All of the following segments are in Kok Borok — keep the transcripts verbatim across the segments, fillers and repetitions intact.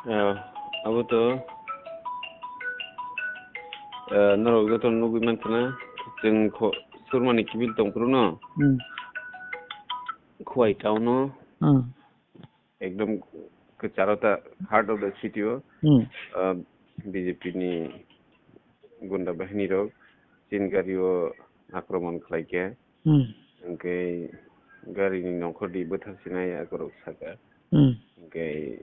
Eh, abo to, eh, norok joto nugwi mankha na, chwng kho-, Surmani kibil tongphuru no, Hmm. Khowai town no, Hmm. ekdom kwcharo ta heart of the city o, Hmm. ah, B J P ni gunda bahini rok chini gari o akromon khlai khe, Hmm. hwnkhe gari ni nongkhor di bwthar sinai akorok saka, Hmm. hwnkhe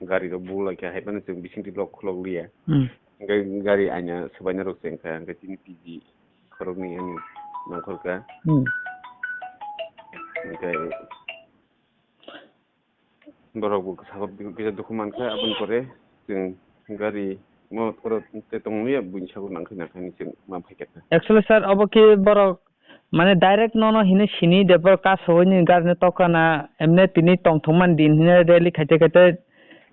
gari rok bulai khe hai phano chwng bising twi lok khulok liya, Hmm. hwnkhe gari aina swbaina rok chengkha, hwnkhe chini P G khoroknwi ani nongkhor kha, Hmm. hwnkhe Borok bo sago kisa dukhu mankha, aboni pore chwng gari mo oro tei tongmani buini sago nangkhe nangkhe hinwi chwng ma phaikha. Actually, sir, obo khe borok mane direct nono hinwi sini de, borok kasawi ni gari no tokana, emne tini tongthokmani din hinwi rally khaite khaite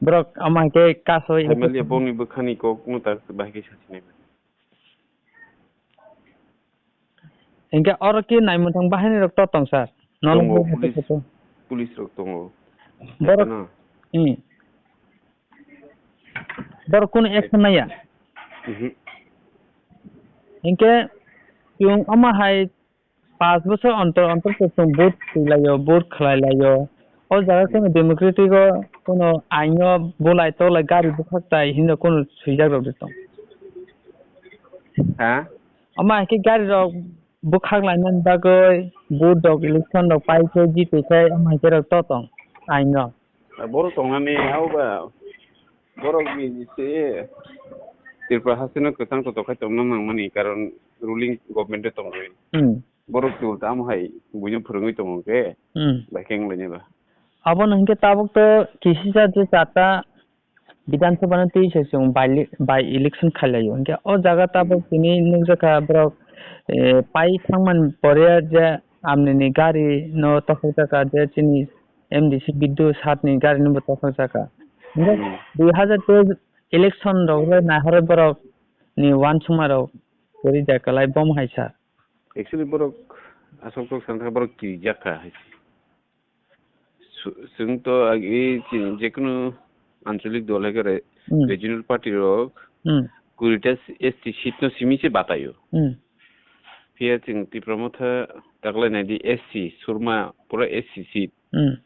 borok ama khe kasawi. Phaimaliya bongni bwkhani kok no ta bahai khe sasinai. Hinkhe oro khe naimwthang bahaini rok to tong, sir? Nono tongo, bo police, hato police rok tongo. Borok, Haino? Hmm. Borok kunu action naiya? Mhm. Hinkhe chwng omo hai panch bosor ontor ontor se chwng vote twi laio, vote khlai laio. O jaga Hmm. kunu democratic o kunu aino bulai tolai gari bwkhak tai hinwi kunu swijak rok de tong. Ha? Omo hai khe gari rok bwkhak lainani bagwi vote rok, election rok pai khe jitwi khe omo hai khe rok to tong aino. Borok tongnani hao ba borok ni se Tripura hasteno kwchang to tokhai tongna nangmani karon ruling government de tongwi. Hmm. Borok chwng tamo hai buino phwrwngwi tongo khe Hmm. bai khe wnglaini ba. Abono hinkhe tabuk to kisisa je charta Bidhan Sabha no twi se chwng by, by election khlai laio. Hinkhe o jaga tabuk Hmm. tini nukjakha borok, eh, pai thangmani pore je amnini gari no tokhok jakha je chini M D C Biddu Sat ni gari no bo tokhok jakha. Hinkhe Hmm. dui hazar teis election rok le naihorwi borok ni uansukma rok kwrwi ja kwlai bom hai sir. Actually borok aswk kok sana borok kirijak kha hai se. Su-, chwng to agi chini jekunu anchalik dol hai khe re Hmm. regional party rok Hmm. kurita S T seat no simi se bataio. Hmm. Phiya chwng Tipra Motha taklai nai di S C Surma pura S C seat. Hmm.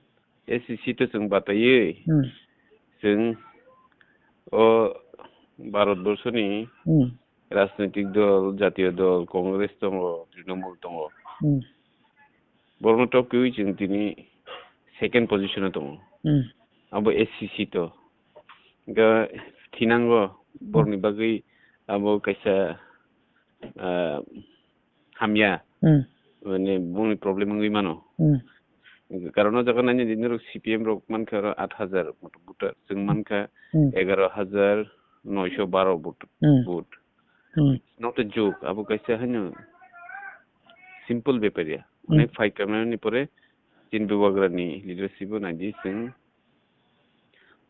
S C seat o chwng bataiwi Hmm. chwng o Bharat borso ni Hmm. rajnitik dol, jatiyo dol, Congress tongo, Trinamool tongo. Hmm. Borokno topkiwi chwng tini second position o tongo. Hmm. Abo S C seat o. Ga thinango borokni bagwi abo kaisa, ah, hamya. Hmm. Mane bongni problem wngwi mano. Hmm. Karon o jaga nai di norok C P M rok mankha oro aat hazar voter, chwng mankha Hmm. egaro hazar noisho baro vote. Hmm. Vote. Hmm. Not a joke, abo kaisa haino simple bepar ya. Hmm. Onek fight kamani pore chini bubagra ni leadership o nai di chwng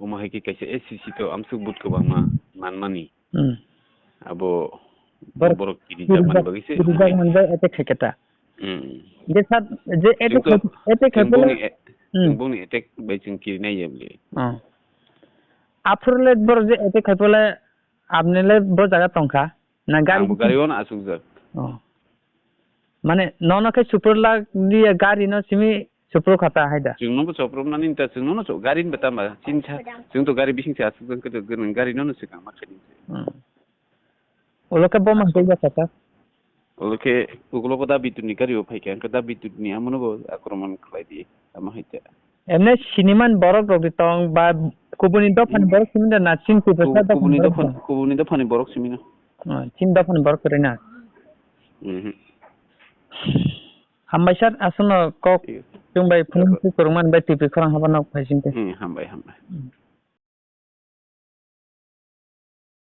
omo hai khe kaisa S C seat o amsuk vote kwbangma manmani. Hmm. Abo Borok borok kiri kirijak, jakmani bagwi se kirijak manjak attack khai khe ta. Hmm. Je sir, je attack Chwng to, khai, attack khai chwng pole. Bongni a-, Hmm. Chwng bongni attack bai chwng kiri nai ya bole. Oh. Aphuru le borok je attack khai pole, apni le bo jaga tongkha? Na gari Ang bo gari o no asukjak. Oh. Mane nono khe supur lak diya gari no simi supur kha ta hai da? Chwng no bo choprom nani ta chwng no no chop gari ni beta ma chin cha chwng to gari bising cha asuk jang khe gari no no swkang ma khe din se. Hmm. Ulo khe boma hwnkhe ya kha ta? Ulo khe ulo ko da bitu ni gari o phai kha hwnkhe da bitu ni amo no bo akromon khlai di tamo hai ta. Emne siniman borok rok di tong ba kubuni dophani Hmm. borok simi da na chin kubuni Kub-, kubuni dophani dophani, borok? Kubuni dophani borok simi no. Oh, chin dophani borok kwrwi na. Mhm. Hambai sir, aswkno kok Iya. Chwng bai phone Iya. Kwrwngmani bai T V khorang haba nok phai singkhe. Hmm, hambai, hambai. Hmm.